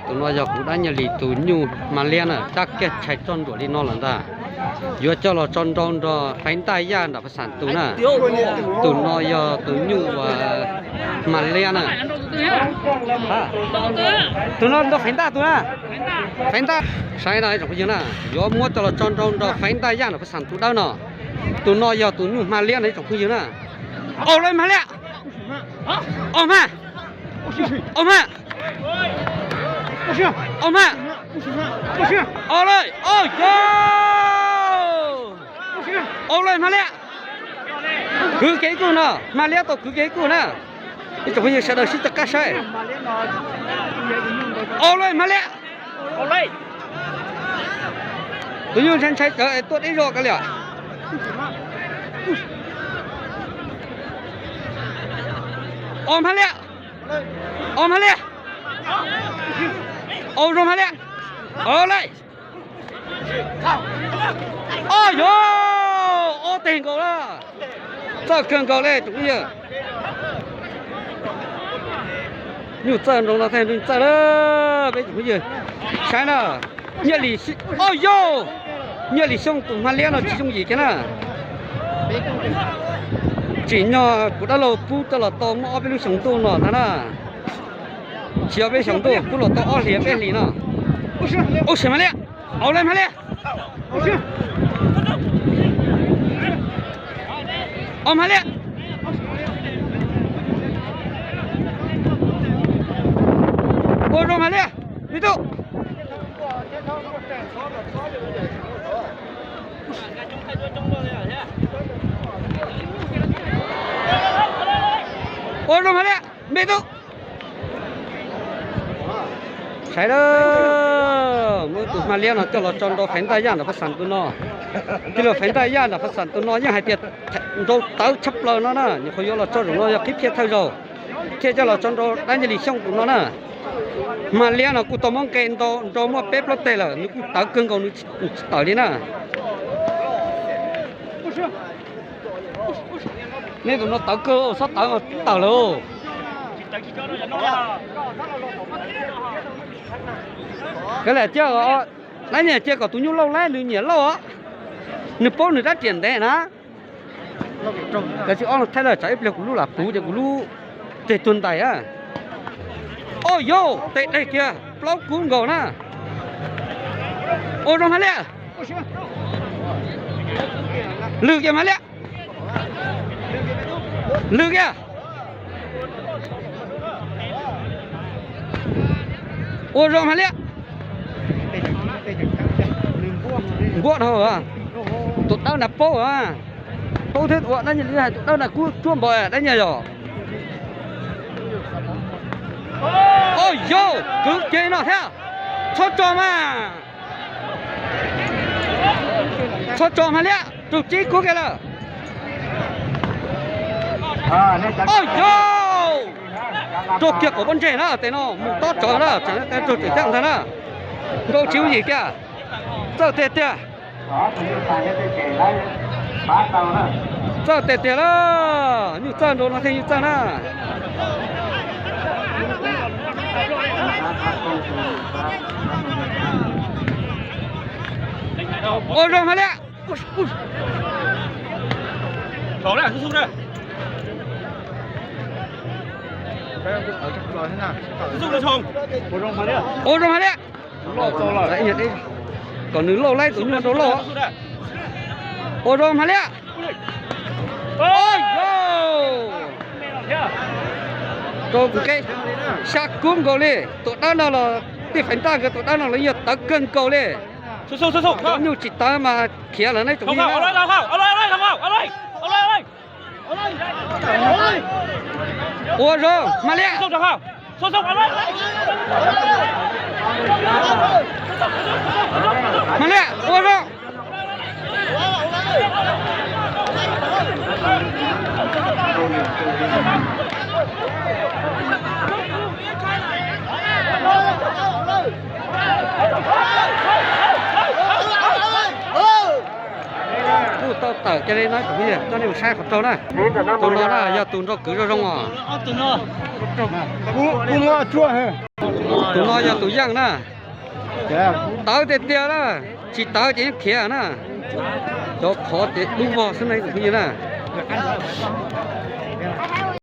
Tus no yog kuv dab Nyiaj Lis tus nyuj Hma Liab na, dab kiag tshais txoj nruam li no lawm ntag. Yuav coj los tso nrau nrog Faiv Ntaj Yaj nram Pha Xam tus na. Tus no yog tus nyuj uas Hma Liab na. Tus no nrog Faiv Ntaj tus na. Faiv Ntaj, saib no ib tsoom phooj ywg na, yuav muab coj los tso nrau nrog Faiv Ntaj Yaj nram Pha Xam tus dawb no. Tus no yog tus nyuj Hma Liab no ib tsoom phooj ywg na. Au lawm Hma Liab. Au Hma. Au Hma. Au Hma. Au lawm, au yog. Au lawm Hma Liab. Kwv kiag ib kub no, Hma Liab tau kwv kiag ib kub na. Ib tsoom phooj ywg sawv daws sib cog qab saib. Au lawm Hma Liab. Tus nyuj ntshai ntshai tsawv es tuaj deb zog kav liam. Au Hma Liab. Au Hma Liab. Au zoo Hma Liab. Au lawm. Au yog, ob teg nkaus lawm. Txawj kawg nkaus li tsoom phooj ywg. Nyuj txawj nrau no thiaj txawj lawm peb tsoom phooj ywg. Saib na, Nyiaj Lis, au yog, Nyiaj Lis Xyooj tus Hma Liab no tsis yooj yim kiag na. Tsim nyog kuv dab laug pub coj los tau muaj ob peb lub xyoos ntuj no ntag na. Tsis yog peb xyoos ntuj, pub los tau ob hlis peb hlis no. Ua tsaug Hma Liab, au lawm Hma Liab. Au Hma Liab. Ua zoo Hma Liab, me tub. Ua zoo Hma Liab, me tub. Saib lawm, muab tus Hma Liab no coj los tso nrau Faiv Ntaj Yaj nram Pha Xam tus no. Tij laug Faiv Ntaj Yaj nram Pha Xam tus no yeej hais tias nrau tawv tshaj plaws no na, nyuam qhuav yuav los tso zaum no yog qhib phiaj thawj zaug thiaj coj los tso nrau dab Nyiaj Lis Xyooj tus no na. Hma Liab no kuj tau muab nqe nrau muaj peb plaub teg lawm, nws kuj tawv kawg nkaus, nws tsis tawm li na. Nej tus no tawv kawg, txhob tawv, tawm lawm. Kav liam cia, dab Nyiaj cia kom tus nyuj lauj laib, nws nyiam lauj os. Nws paub nws rab riam ntev na. Kav tsij ob leeg thaij lawm, tsam ib pliag kuv lub lam puv ces kuv lub teg tuag ntais a. Au yog, tes deg kiag, plaub kub nkaus na. Ua zoo Hma Liab. Lwg kiag Hma Liab. Lwg kiag. Ua zoo Hma Liab. Npuab dhau, tus dawb na paub, paub thiab ua dab Nyiaj li hais tus dawb na kub cuab npaum dab Nyiaj yog. Au yog, kwv kiag no thiab. Txhob tso mas. Txhob tso Hma Liab, raug tsib kub kiag lawm. Au yog, raug kiag qaum pob ntseg na, tes no mus tob tsawv na, raug tswm caj ntag na. Nrau tsis yooj yim kiag, txawj tiag tiag. Txawj tiag tiag lawm, nyuj txawj nrau no thiaj nyuj txawj na. Ua zoo Hma Liab. Ua zoo Hma Liab. Kom nws lauj laib tus nyuj nrau lauj. Ua zoo Hma Liab. Rau kuv qe, xya kub nkaus li. Tus dawb no los, tij Faiv Ntaj nkawd tus dawb no los yog tawv kawg nkaus li. Cov nyuj tsis tawv mas khiav lawm ne tsoom phooj ywg. Ua zoo Hma Liab. Hma Liab ua zoo. Kuj tau tawm kiag li no, coj nej mus saib qhov raug na. Tus no na yog tus nrau kwv zoo zoo os. Tus no yog tus yeej na. Tawv tiag tiag na, tsis tawv ces yeej khiav na. Cov qhov ces dub vog xwb ne tus phooj ywg na.